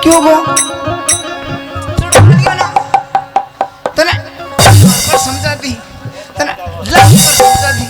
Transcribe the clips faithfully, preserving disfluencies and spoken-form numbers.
तू वो। तूने समझा दी, तूने समझा दी।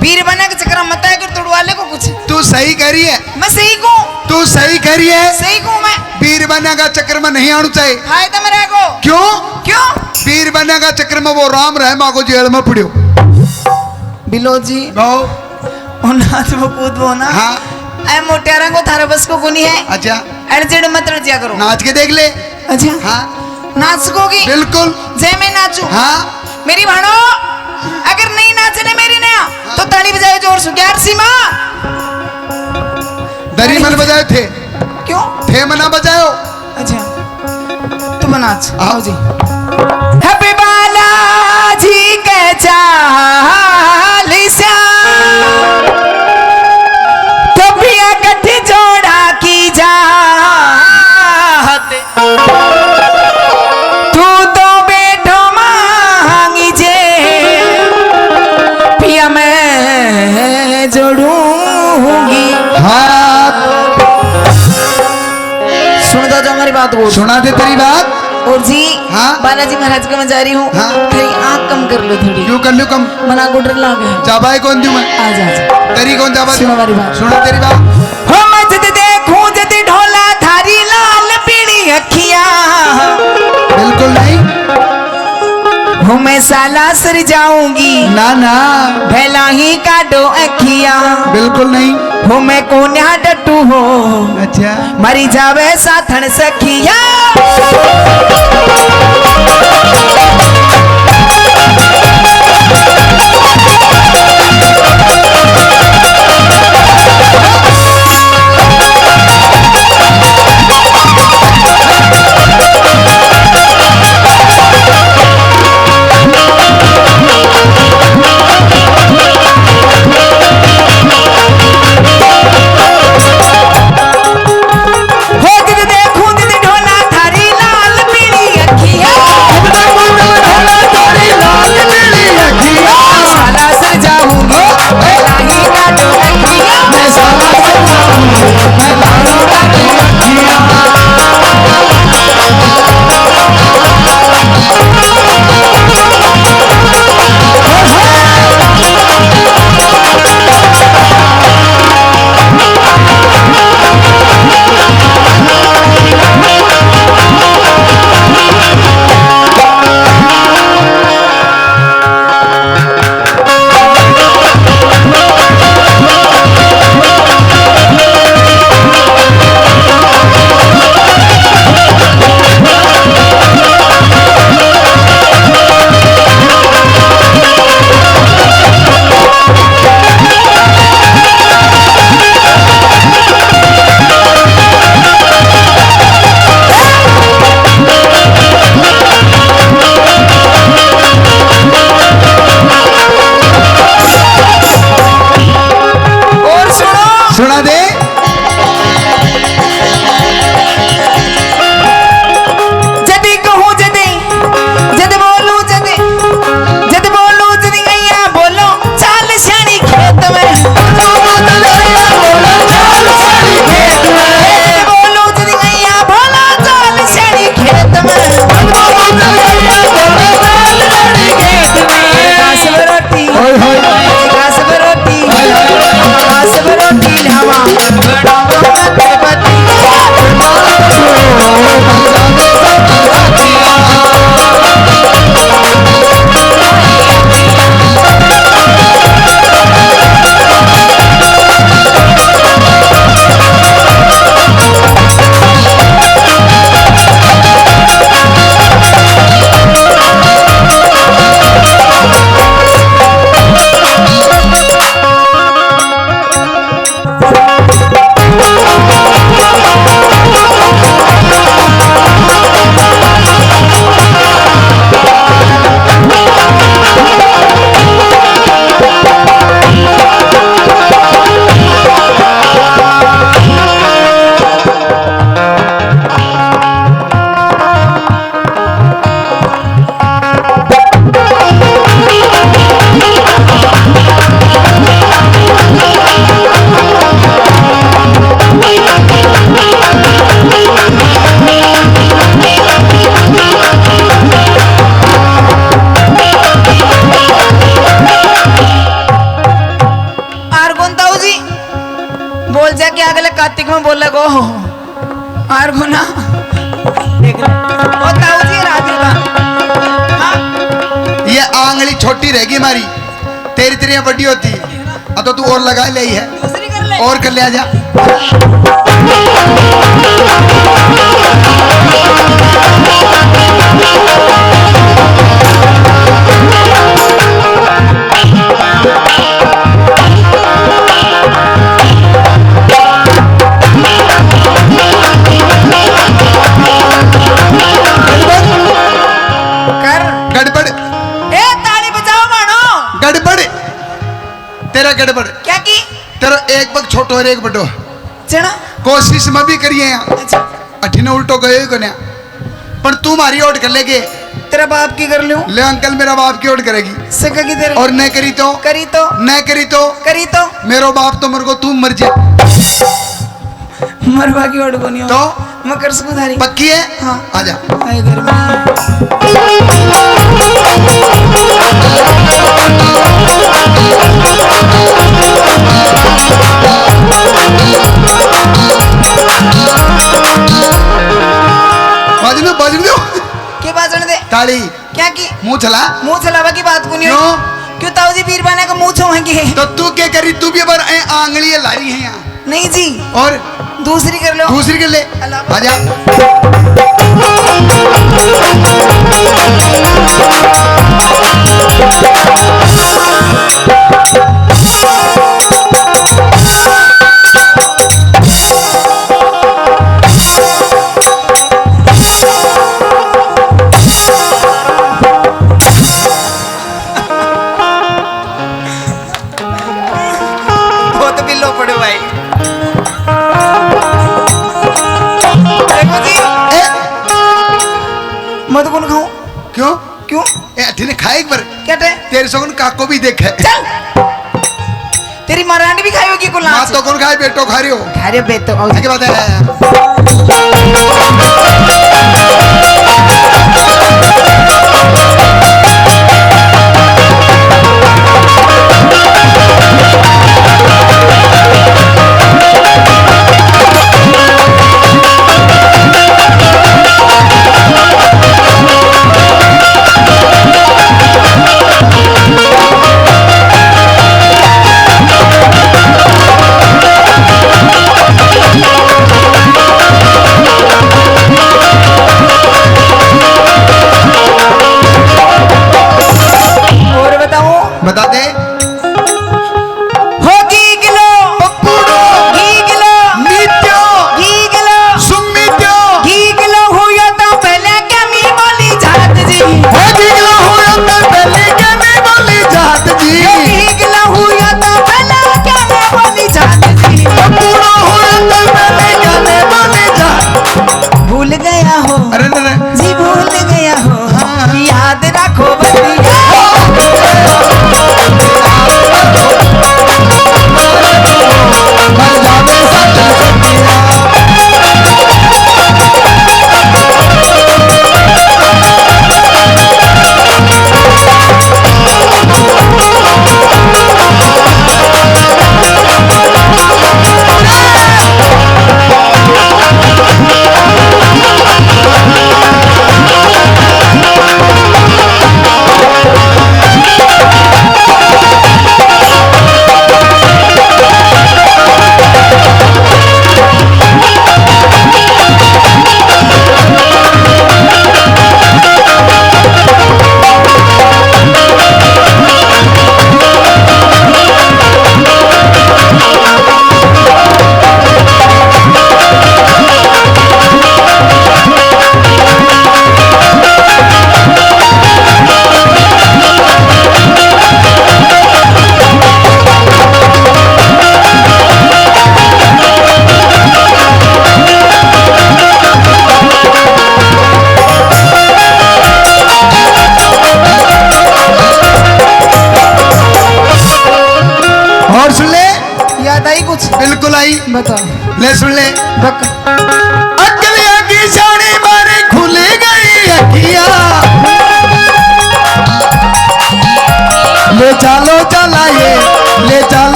वीर बनने के चक्कर में मत आया कर, तोड़वा ले को कुछ। तू सही कह रही है। मैं सही कहूँ। तू सही कह रही है। सही कहूँ मैं। वीर बनने का चक्कर में नहीं आना चाहिए। फायदा में रहेगो। क्यों? क्यों? वीर बनने का चक्कर में वो राम रहमा को जेल में पड़ियो। बिलो जी। गो। ओ नाच वो कूद वो ना। हाँ। ए मोटियारा को थारे बस को कोनी है। अच्छा। एडजस्ट मत रजिया करो। नाच के देख ले। अच्छा। हाँ। नाच सकोगी? बिल्कुल। जय मैं नाचू। हाँ। मेरी भाणो, अगर नहीं नाचने मेरी ना, तो ताली बजाओ जोर से। ग्यारह सीमा। दरी मन बजाए थे। क्यों? थे मना बजाओ। अच्छा। तू बना आज। आओ जी। हबी बालाजी के चालीसा, तो पिया गठ जोड़ा की जात। तू तो बैठो मांगी जे, पिया मैं जोड़ूंगी हाथ। सुन दो जो हमारी बात बोल। सुना दे तेरी बात। और जी, हाँ? बालाजी महाराज के मैं जा रही हूँ। हाँ। तेरी आँख कम कर लो थोड़ी। यूं कर लो कम। मना को डर लागे। जाबाई कौन दूं मैं? आ जा, आ जा। तेरी कौन जाबा? सुनो मेरी बात। सुनो तेरी बात। हो मैं जद देखूं जद ढोला थारी लाल पीली अखियां। बिल्कुल नहीं। हो मैं साला सर जाऊंगी। ना, ना। भला ही काटो अखियां। बिल्कुल नहीं। हो मैं कोन्या डटू हो। अच्छा। मरी जावे साथण सखिया। हो जद देखूं जद ढोला थारी लाल पीली अखियां। अरे वो ना, देख ले। ओ ताऊ जी, राजू का। हाँ? ये आंगली छोटी रहेगी हमारी, तेरी तेरी बड़ी होती। अब तो तू और लगा ले ही है। दूसरी कर ले। और कर ले, आजा। कर। गड़बड़। ए, ताली बजाओ मानो। गड़बड़। तेरा गड़बड़। क्या की? तेरा एक पग छोटो और एक बड़ो। चना। कोशिश मैं भी करिए यहाँ। अच्छा। अठिने उल्टो गयो ही कोन्या। पर तू मारी ओट कर लेके। तेरा बाप की कर लूं? ले अंकल, मेरा बाप की ओट करेगी। सका की तेरे? और न करी तो? करी तो? न करी तो? करी तो? मेरो बाप तो मेरे को तू मर जा। मरवा की ओट कोनी हो। तो? मैं कर सकूं थारी। पक्की है? हाँ। आजा। हाय गर्मी। बाजन दो, बाजन दो। के बाजन दे? ताली। क्या की? मुंह चला। मुंह चलावा की बात कोनी हो। क्यों? क्यों ताऊ जी बीरबाना का मुंह छुएंगे? तो तू क्या करी? तू भी अब ए आंगली ला रही है यहाँ। नहीं जी। और? दूसरी कर लो। दूसरी कर ले। अल्लाह। आजा। बहुत बिल्लो पड़ो भाई। देखो जी। ए? मत कौन खाऊं? क्यों? क्यों? ए, ठीक है, खा एक बार। क्या टे? तेरे सोगन काको भी देखे। चल। तेरी माँ रांड भी खाई होगी कुल माँ नाच। तो कौन खाए, बेटो खा रहे हो। अरे बेटो, आओ। आगे बात है।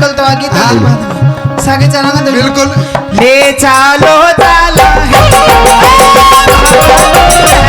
कल तो आगे हाँ। सागे चलांगा तो बिल्कुल। ले चालो चालो है।